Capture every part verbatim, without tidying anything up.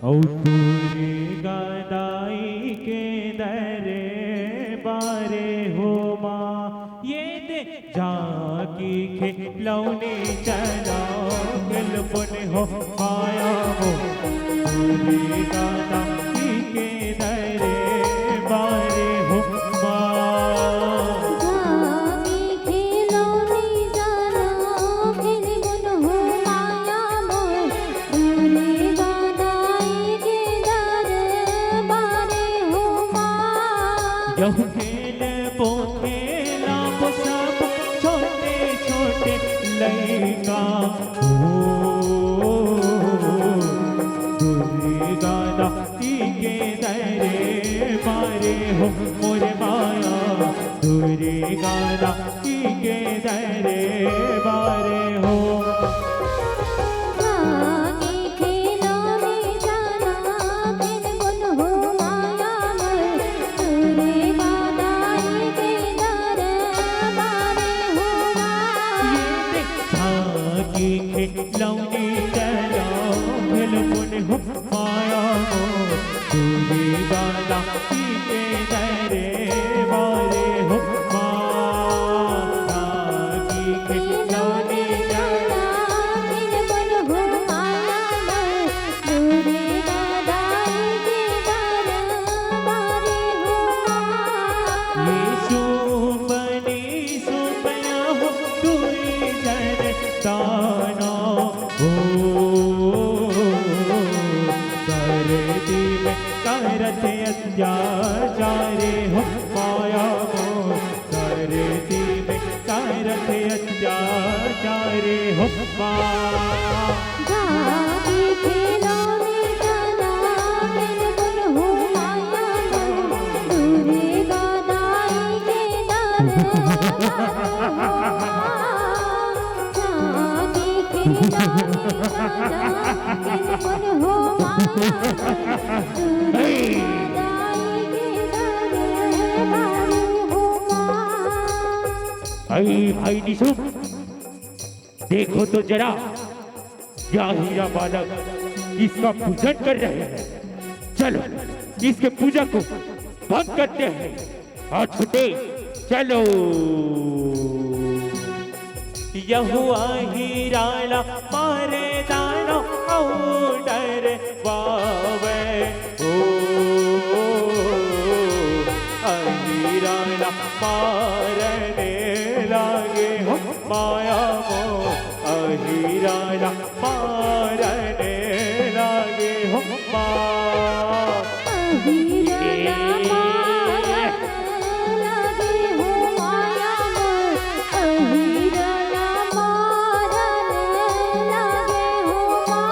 अउ टूरी गदाई के दरबारे हो माँ, ये दे जाकी खेलौनी चलाओ, खेलबुन हो माया हो। टूरी गदाई के दरबारे हो माँ। जाकी खेलौनी चलाओ, खेलबुन हो माया मोर। टूरी गदाई के दरबारे हो माँ। यहू खेल पोथेला सब छोटे छोटे लइका। ओ, दुर्गा दाई के दरबारे हो मोर माया। दुर्गा दाई के दरबारे हो। जाके खेलौनी चलाओ, खेलबुन हो माया मोर। टूरी गदाई के दरबारे हो माँ। ये दे जाके खेलौनी चलाओ, खेलबुन हो माया मोर। टूरी गदाई के दरबारे हो माँ। जाके खेलौनी चलाओ, खेलबुन हो माया मोर। टूरी गदाई के दरबारे हो माँ। ये सुपनी सुपना हो दुई जन ताना हो। धरती में करत अत्याचार हो माया मोर। धरती में करत अत्याचार हो माँ। जाके खेलौनी चलाओ, खेलबुन हो माया मोर। टूरी गदाई के दरबारे हो माँ। जाके खेलौनी चलाओ, खेलबुन हो माया मोर। टूरी गदाई के दरबारे हो माँ। भाई, भाई निशु, देखो तो जरा, यह हीरा बालक इसका पूजन कर रहे हैं। चलो, इसके पूजा को भंग करते हैं। और छुटे, चलो। यहू अहिराला मारे दानो अउ डरवावे। ओ, अहिराला मारने लागे हो माया मोर। अहिराला मारने लागे हो माँ। अहिराला मारने लागे हो माया मोर। अहिराला मारने लागे हो माँ।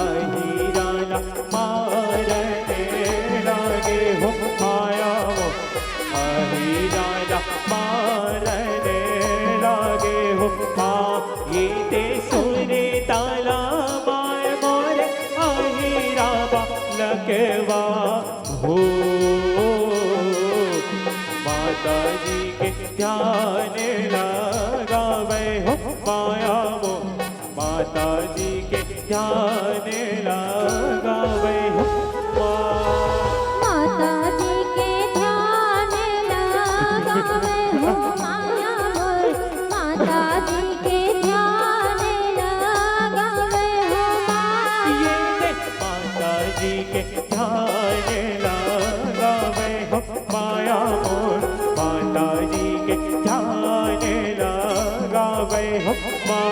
अहिराला मारने लागे हो माया मोर। अहिराला मारने लागे हो माँ। ये दे सुने ताला माय मोर। अहिरा बालकवा हो, माता जी के ध्यान लगावे हो माया मोर। माता जी के ध्यान लगावे हो माँ। माता जी के ध्यान लगावे हो माया मोर। माता जी के ध्यान लगावे हो माँ। ये दे माता जी के ध्यान लगावे हो माया मोर। माता जी के ध्यान लगावे हो माँ।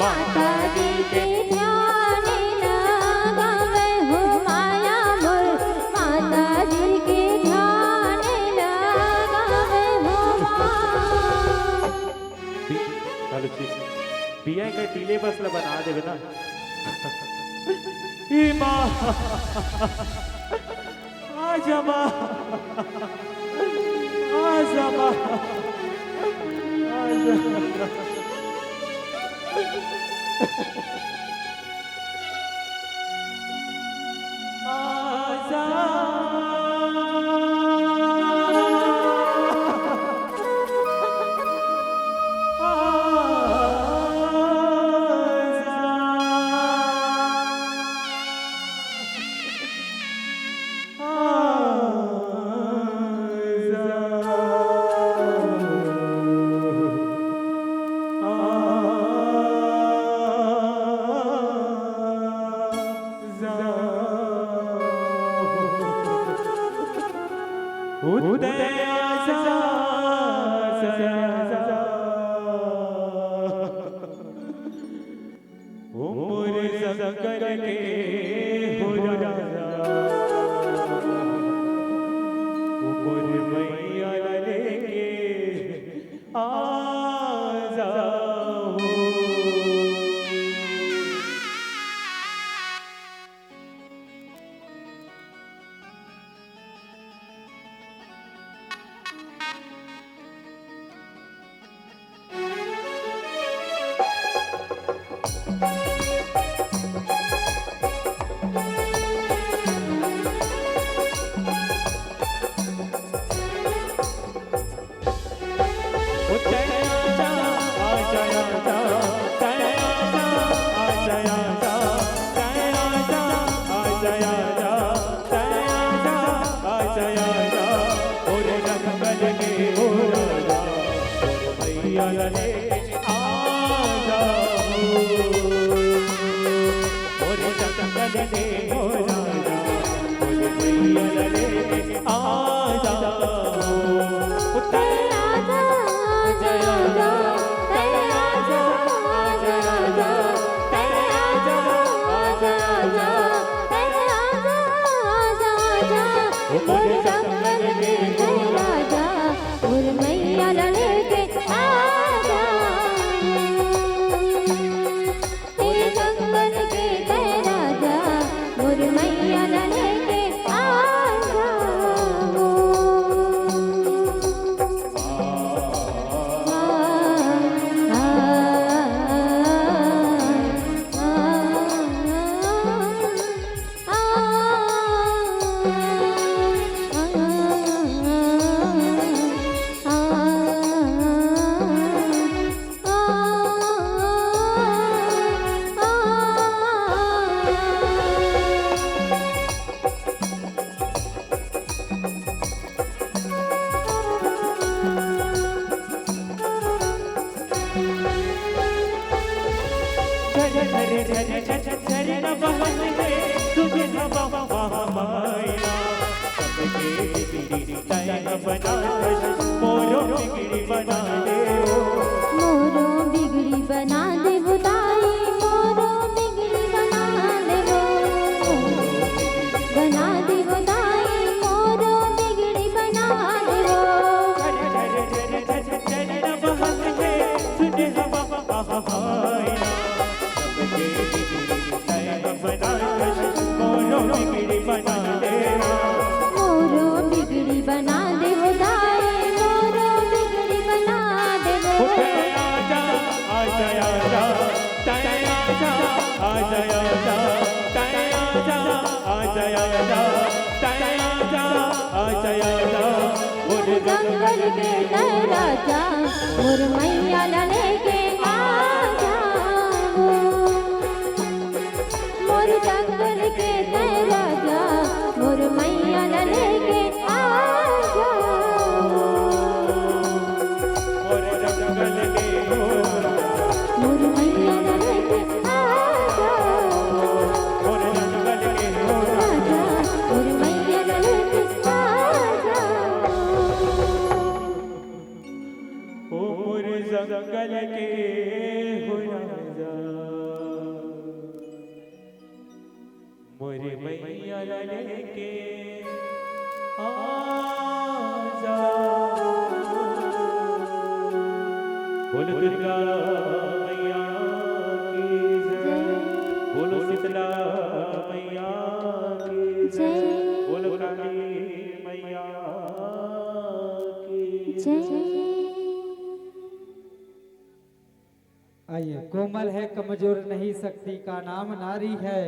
माता जी के ध्यान लगावे हो माया मोर। माता जी के ध्यान लगावे हो माँ। बी-, चलो ठीक। बिया के delay बस ला बना देवे ना। ए माँ। आजा माँ। आजा माँ। आजा। आजा। उदय आजा, आजा, आजा। उमर संकर के हो राजा, उमर मैया लेके आजा हो। आइए, कोमल है कमजोर नहीं शक्ति का नाम नारी है,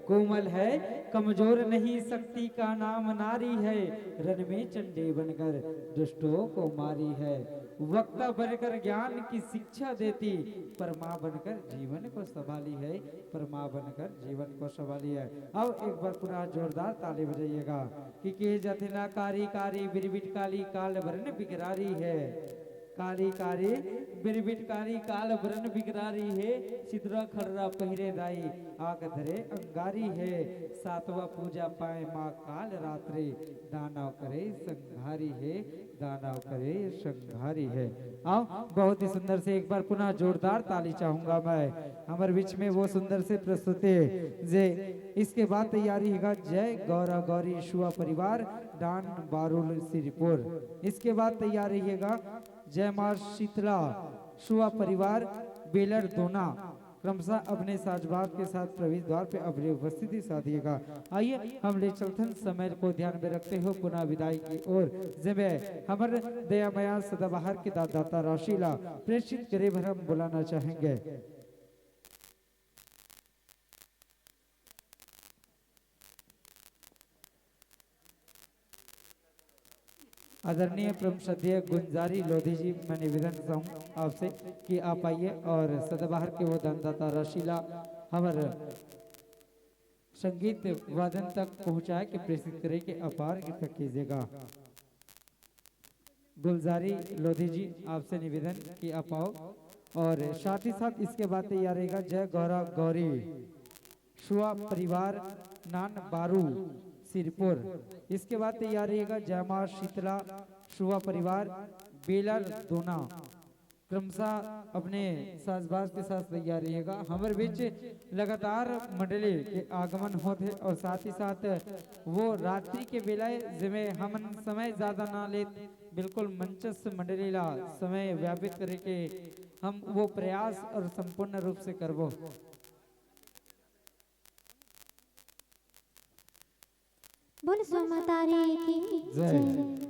कोमल है कमजोर नहीं शक्ति का नाम नारी है, रण में चंडी बनकर दुष्टों को मारी है। वक्ता बनकर ज्ञान की शिक्षा देती, पर माँ बनकर जीवन को संभाली है, पर माँ बनकर जीवन को संभाली है। अब एक बार पुनः जोरदार ताली बजाइएगा कि के जथना कारी कारी बिरबिट काली काल वरण बिगरारी है। काली कारी बिरबिट कारी काल बरन बिगरारी हे। सिदरा खड़रा पहिरे दाई आग धरे अंगारी हे। सातवा पूजा पाए माँ काल रात्रि दानव करे संघारी हे। दानव करे संघारी हे। आओ, बहुत ही सुंदर से एक बार पुनः जोरदार ताली चाहूंगा मैं। हमर बीच में वो सुंदर से प्रस्तुति जे इसके बाद तैयारी हेगा जय गौरा गौरी शुआ परिवार डान बारुल सिरपुर। इसके बाद तैयारी हेगा जय माँ शीतला शुआ परिवार बेलर दोना क्रमशः अपने साजबाज के साथ प्रवेश द्वार पे अपनी उपस्थिति साधिएगा। आइए हम ले चलथन समय को ध्यान में रखते हुए पुनः विदाई की ओर जेमे हमर दया मया सदाबहार के दाता राशि ला प्रेषित करे बर हम बुलाना चाहेंगे। आदरणीय परम श्रद्धेय गुंजारी लोधी जी, मैं निवेदन करता हूँ आपसे कि आप आइए और सदाबहार के वो दानदाता राशि ला हमर संगीत वादन तक पहुँचाए के प्रेषित करे के अपार कृपा कीजिएगा। गुलजारी लोधी जी, आपसे निवेदन कि आप आओ और साथ ही साथ इसके बाद तैयार रहेगा जय गौरा गौरी शुआ परिवार नान बारू सिरपुर। इसके बाद तैयार रहेगा जय माँ शीतला शुआ परिवार बेलर दोना क्रमशः अपने साजबाज के साथ तैयार रहेगा। हमर बीच लगातार मंडली के आगमन होत हे और साथ ही साथ वो रात्रि के बेला हे, जेमे हमन समय ज्यादा ना लेत, बिल्कुल मंचस्थ मंडली ला समय व्यापित करे के हम वो प्रयास और संपूर्ण रूप से करबो। बोल सो माता रे की जय। जय।